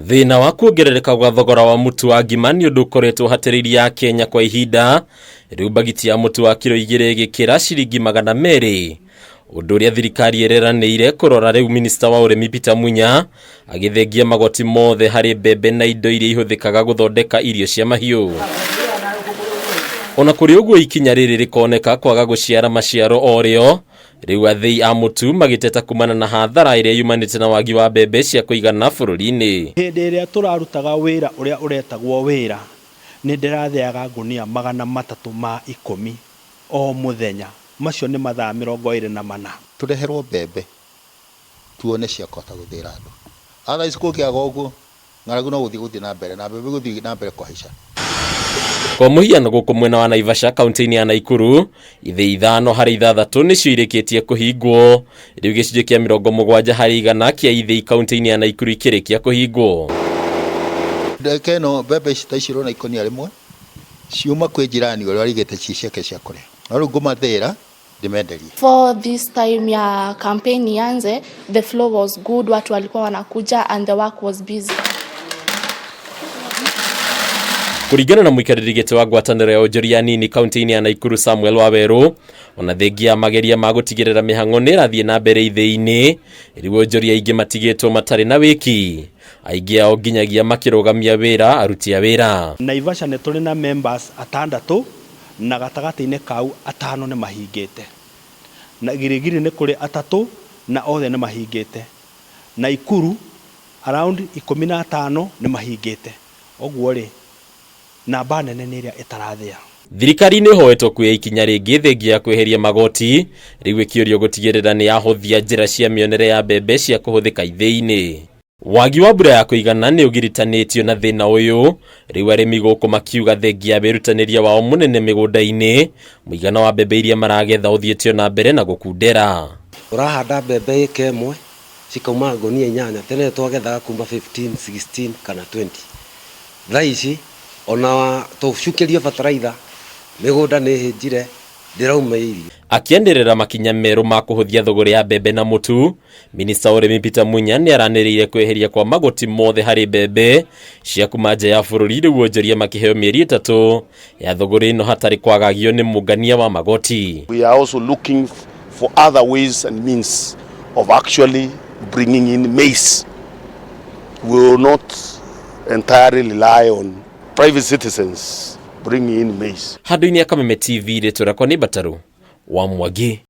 Thĩna wa kuongerereka gwa thogora wa mũtu wa ngima nĩ ũndũ ũkoretwo ũhatĩrĩirie Akenya kwa ihinda. Rĩu mbagiti ya mũtu wa kiro 2 ĩgĩkĩra ciringi 200, ũndũ ũrĩa thirikari ĩreranĩire kũrora. Rĩu minista wa ũrĩmi Peter Munya agĩthengia magoti mothe harĩ mbembe na indo iria ihũthĩkaga gũthondeka irio cia mahiũ. Ona kũrĩ ũguo, ikinya rĩrĩ rĩkoneka kwaga gũciara maciaro o rĩo. Rĩu athĩi a mũtu magĩteta kumana na hathara ĩrĩa yumanĩte na wagi wa mbembe cia kũigana bũrũri-inĩ. Hĩndĩ ĩrĩa tũrarutaga wĩra ũrĩa ũretagwo wĩra, nĩ ndĩrathĩaga ngũnia 310 o mũthenya. Macio nĩ mathaa 24. Tũreherwo mbembe tuone cia kũhota gũthĩra andũ. Otherwise kũngĩaga ũguo, ng'aragu no gũthiĩ na mbere na mbembe gũthiĩ na mbere kũhaica. Kwa mũhiano, gũkũ mwena wa Naivasha, kaunti-inĩ ya Naikuru, ithĩi 5 harĩ 6 nĩcio irĩkĩtie kũhingwo. Rĩu gĩcunjĩ kĩa 70% kĩa ithĩi kaunti-inĩ ya Naikuru ikĩrĩkia kũhingwo. Ndagĩka ĩno mbembe ici ta ici ũrona ikũnia rĩmwe ciuma kwĩ jirani ũrĩa warigĩte ci ciake cia kũrĩa, no rĩu ngũmathĩra ndĩmenderie. For this time ya campaign ianze, the flow was good, watu walikuwa wanakuja and the work was busy. Kũringana na mũikarĩri gĩtĩ wa ngwatanĩro ya onjoria nini kaunti-inĩ ya Naikuru Samuel Wawerũ, ona thengia ya mageria ma gũtigĩrĩra mĩhang'o nĩ ĩrathiĩ na mbere ithĩi-inĩ, rĩu onjoria aingĩ matigĩtwo matarĩ na wĩki, aingĩ ao nginyagia makĩrũgamia wĩra aruti a wĩra. Naivasha nĩ tũrĩ na members 6, na gatagatĩ-inĩ kau 5 nĩ mahingĩte, na Girigiri nĩ kũrĩ 3 na othe nĩ mahingĩte. Naikuru around 15 nĩ mahingĩte. Ũguo rĩ, namba nene nĩ ĩrĩa ĩtarathĩa. Thirikari nĩ ĩhoetwo kuoya ikinya rĩngĩ thengia ya kweheria magoti, rĩu ĩkĩũrio gũtigĩrĩra nĩ yahũthia njĩra cia mĩonere ya mbembe cia kũhũthĩka ithĩi-inĩ. Wagi wa mbura ya kũigana nĩ ũgiritanĩtio na thĩna ũyũ. Rĩu arĩmi gũkũ makiuga thengia ya wĩrutanĩria wao mũnene mĩgũnda-inĩ, mũigana wa mbembe iria maragetha ũthiĩte na mbere na gũkundera. Ũrahanda mbembe ĩka 1 cikauma ngũnia 8. Tene twagethaga kuma 15, 16 kana 20. Thaa ici ona tũcukĩrio bataraitha, mĩgũnda nĩ ĩhĩnjire, ndĩrauma irio. Akĩanĩrĩra makinya merũ ma kũhũthia thũgũrĩ ya mbembe na mũtu, minista wa ũrĩmi Peter Munya nĩ aranĩrĩire kweheria kwa magoti mothe harĩ mbembe cia kuma nja ya bũrũri. Rĩu onjoria makĩheo mĩeri 3 ya thũgũrĩ ĩno hatarĩ kwagagio nĩ mũngania wa magoti. We are also looking for other ways and means of actually bringing in maize. We will not entirely rely on private citizens bringing in maize. Handũ-inĩ ya Kameme TV, rĩtwa rĩakwa nĩ Mbataru wa Mwangi.